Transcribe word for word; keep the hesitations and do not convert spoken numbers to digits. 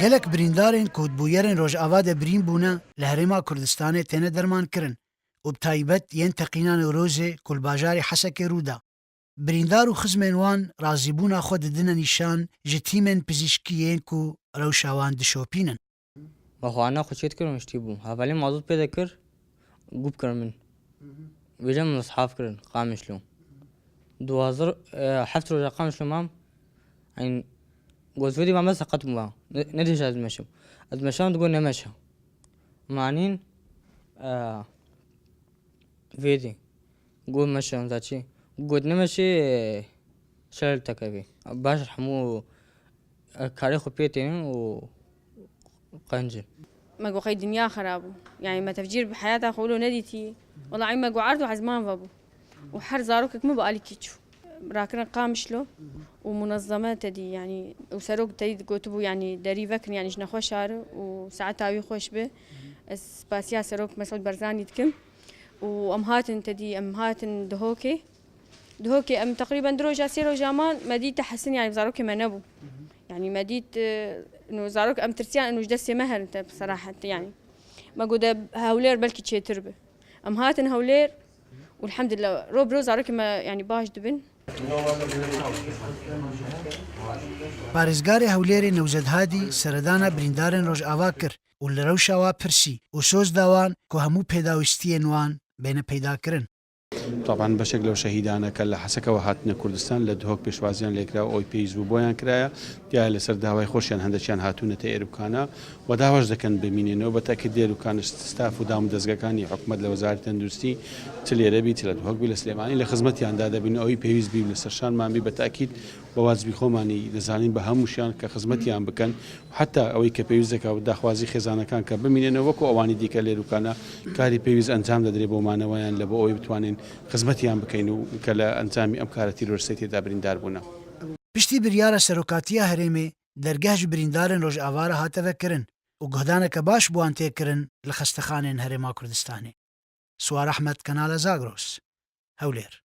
Gelek birîndarên ku di bûyerên Rojava de birîn bûne, li Herêma Kurdistanê têne dermankirin û bi taybet yên teqîna Newrozê ku li bajarê Hesekê rû da. Birîndar û xizmên wan razîbûna xwe didine nîşan ji tîmên pizîşkî yên ku rewşa wan dişopînin. Bi xwarina xwe çêdikirin, tiştî bû. Hevalê mazot pê dekir, gû bikirin min. Vêca min mistehaf kirin, Qamişlo. Duwazdeh, e, heft roja Qamişlo mam. Eyn, got, "Vêdî mam, ez seqet bûma. Ne, nedihêşa ez meşim." Ez meşam, digot, "Nemeşe." Manîn, e, vêdî. Got, "Meşe, em za çi?" Got, "Nemeşe, şer li te kevî." Baş hemû, e, karê xwe pê tênin û qenc in. Me got, "Qey dinya xera bû. Yani me tevcîr bi heyata xwe wilo nedîtî. Wela ey me got erd û ezman vebû. Û her zarokek min bi alîkî çû." Rakirin Qamişlo û munezzeme tedî, yani, û serok tedî gotibû, yani, derî vekin, yani, ji nexweş are û saeta wî xweş be. Ez spasiya serok Mesûd Barzanî dikim. Û em hatin tedî, em hatin Dihokê. Dihokê em teqrîben du roja, sê roja man, me dît tehesin, yani, zarokê me nebû. Yani, me dît, e, ino zarok em tirsiyan, ino ji destê me herin te, bi serahet, yani. Me got de Hewlêr belkî çêtir bi. Em hatin Hewlêr û elhamdülillah, ro bi ro zarokê me, yani, baş dibin. Parêzgarê Hewlêrê Newzed Hadî seredana birîndarên Rojava kir û li rewşa wa pirsî û soz da wan ku hemû pêdawîstiyên wan bêne peydakirin. تەبعەن بەشێک لەو شەهیدانە کە لە حەسەکەوە هاتنە کوردستان، لە دهۆک پێشوازیان لێکرا و ئەوەی پێویست بوو بۆیان کرایە. دیارە لەسەر داوای خۆشیان هەندێکیان هاتوونەتە ئێروکانە و داواش دەکەن بمینێنەوە. بە تەکید لێروکانە ستاف و دام و دەزگەکانی حکومەت لە وەزارەتی تەندروستی، چ لێرە بی، چ لە دهۆک بی، لە سلێمانی، لە خزمەتیاندا دەبین و ئەوەی پێویست بی لەسەر شانمان بی، بە تەکید بە واجبی خۆمانی دەزانین بە هەمووشیان کە خزمەتیان بکەن. حتا ئەوەی کە پێویست دەکا و داخوازی خێزانەکان کە بمینێنەوە وەکو ئەوانی دیکە لێروکانە، کاری پێویست ئەنجام دەدرێ بۆ مانەوەیان لە بۆ ئەوەی بتوانین خزمەتیان بکەین و کە لە ئەنجامی ئەم کارە تیرۆرستەی تێدا بریندار بوونە. پشتی بریارە سەرۆکاتیە هەرێمێ دەرگەه ji birîndarên Rojava re hate vekirin û guhdaneke baş bi wan tê kirin li xestexanên Herêma Kurdistanê. Siwar Ehmed, Kanala Zagros, Hewlêr.